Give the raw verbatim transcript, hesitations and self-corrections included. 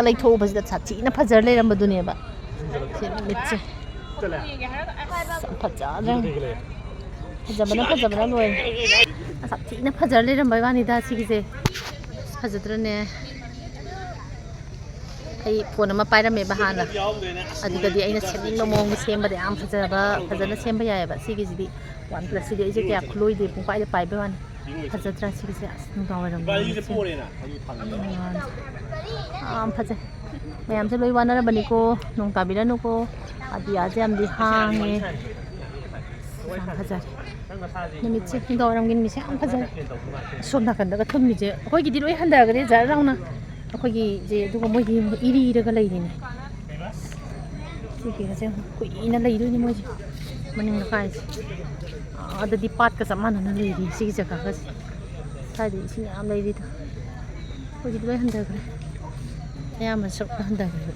ꯂꯩꯊꯣꯛꯎꯕꯁꯤꯗ ꯁꯥꯊꯤꯅ ꯐꯖꯔ ꯂꯩꯔꯝꯕꯗꯨꯅꯦꯕ꯫ ꯁꯤ ꯅꯨꯃꯤꯠꯁꯦ꯫ ꯑꯁ, ꯌꯥꯝ ꯐꯖꯗ꯭ꯔꯥ? ꯐꯖꯕꯅ ꯐꯖꯕꯅ ꯂꯣꯏꯔꯦ꯫ ꯑꯁ, ꯁꯥꯊꯤꯅ ꯐꯖꯔ ꯂꯩꯔꯝꯕꯩ ꯋꯥꯅꯤꯗ ꯁꯤꯒꯤꯁꯦ꯫ ꯑꯁ, ꯐꯖꯗ꯭ꯔꯅꯦ? ꯑꯩ ꯐꯣꯟ ꯑꯃ ꯄꯥꯏꯔꯝꯃꯦꯕ ꯍꯥꯟꯅ, ꯑꯗꯨꯗꯗꯤ ꯑꯩꯅ ꯁꯦꯝꯅꯤꯡꯕ ꯃꯑꯣꯡꯗ ꯁꯦꯝꯕꯗ ꯌꯥꯝ ꯐꯖꯕ, ꯐꯖꯅ ꯁꯦꯝꯕ ꯌꯥꯏꯑꯕ꯫ ꯁꯤꯒꯤꯁꯤꯗꯤ ꯋꯥꯟ ꯄ꯭ꯂꯁꯁꯤꯗꯤ ꯑꯩꯁꯦ ꯀꯌꯥ ꯈꯨꯂꯣꯏꯗꯦ, ꯄꯨꯡꯄꯥꯏꯗ ꯄꯥꯏꯕꯩ ꯋꯥꯅꯤ꯫ ꯐꯖꯗ꯭ꯔꯥ ꯁꯤꯒꯤꯁꯦ? ꯑꯁ, ꯅꯨꯡꯗꯥꯡ ꯋꯥꯏꯔꯝꯒꯤ ꯅꯨꯃꯤꯠꯁꯦ꯫ ꯌꯥꯝ ꯐꯖꯩ꯫ ꯃꯌꯥꯝꯁꯦ ꯂꯣꯏ ꯋꯥꯅꯔꯕꯅꯤꯀꯣ, ꯅꯣꯡ ꯇꯥꯕꯤꯔꯅꯨꯀꯣ꯫ ꯑꯇꯤꯌꯥꯁꯦ ꯌꯥꯝꯗꯤ ꯍꯥꯡꯉꯦ꯫ ꯌꯥꯝ ꯐꯖꯔꯦ꯫ ꯅꯨꯃꯤꯠꯁꯦ, ꯅꯨꯡꯗꯥꯡ ꯋꯥꯏꯔꯝꯒꯤ ꯅꯨꯃꯤꯠꯁꯦ ꯌꯥꯝ ꯐꯖꯔꯦ꯫ ꯁꯣꯝ ꯅꯥꯀꯟꯗꯒ ꯊꯨꯝꯃꯤꯁꯦ ꯑꯩꯈꯣꯏꯒꯤꯗꯤ ꯂꯣꯏ ꯍꯟꯊꯈ꯭ꯔꯦ ꯖꯔ ꯂꯥꯎꯅ꯫ ꯑꯩꯈꯣꯏꯒꯤꯁꯦ ꯑꯗꯨꯒ ꯃꯣꯏꯗꯤ ꯏꯔꯤꯔꯒ ꯂꯩꯔꯤꯅꯦ꯫ ꯁꯤꯒꯤꯒꯁꯦ ꯌꯥꯝ ꯀꯨꯏꯅ ꯂꯩꯗꯣꯏꯅꯦ ꯃꯣꯏꯁꯦ꯫ ꯃꯅꯤꯡ ꯂꯩꯀꯥꯏꯁꯦ꯫ ꯑꯥꯗꯗꯤ ꯄꯥꯠꯀ ꯆꯞ ꯃꯥꯟꯅꯅ ꯂꯩꯔꯤ ꯁꯤꯒꯤ ꯖꯒꯥꯒꯁꯦ꯫ ꯁ꯭ꯋꯥꯏꯗ ꯏꯁꯤꯡ ꯌꯥꯝ ꯂꯩꯔꯤꯗꯣ꯫ ꯍꯧꯖꯤꯛꯇꯤ ꯂꯣꯏ ꯍꯟꯊꯈ꯭ꯔꯦ꯫ ꯑꯌꯥꯝꯕ ꯁꯔꯨꯛ ꯍꯟꯊꯈ꯭ꯔꯦ꯫